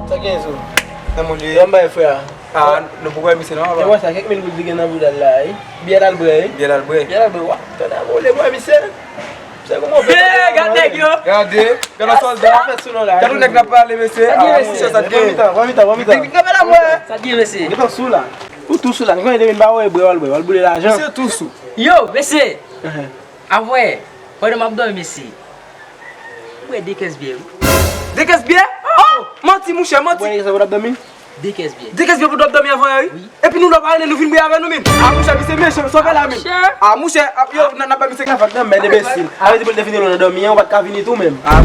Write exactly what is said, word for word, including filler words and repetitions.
Sa gen sou? Nan moun li. Yon bay frè a. Ah, nou poko wè misye non, papa. Wè sa, kèk mil goud li gen nan bouda l la, wi. Byè l al bwè, wi. Byè l al bwè. Byè l al bwè, w ap tande a vole bwè misye. Se kòman w fè. Hey, gad nèg yo. Gade, gade yon sòlda. Gade yon nèg n ap pale, mesye. Sa gen, mesye? Sa gen. Pran mitan, pran mitan, pran mitan. Kanpe la, bwè. Sa gen, mesye? Gentan sou la. Ou tou sou la. Ni konnen depi m pa wè bwè, w al bwè, w al boule lajan. Misye tou sou. Yo, mesye. Avwè, pandan m ap dòmi, mesye. Bwè de kès byè, wi. De kès byè? Oh! Manti, mouchè, manti. Bwè de kès byè pou w ap dòmi? De kès byè. De kès byè pou w ap dòmi avwè, wi? Wi. Epi nou lòt pa rele nou vin bwè avè nou menm. Ah, mouchè, misye mechan, sòvè la menm. Ah, mouchè. Ah, mouchè, ah, yo, n ap bay misye kafat nan mèd, enbesil. Avè di pou l te fini lò nan dòmi, an, ou pa t ka vini tou menm. Ah.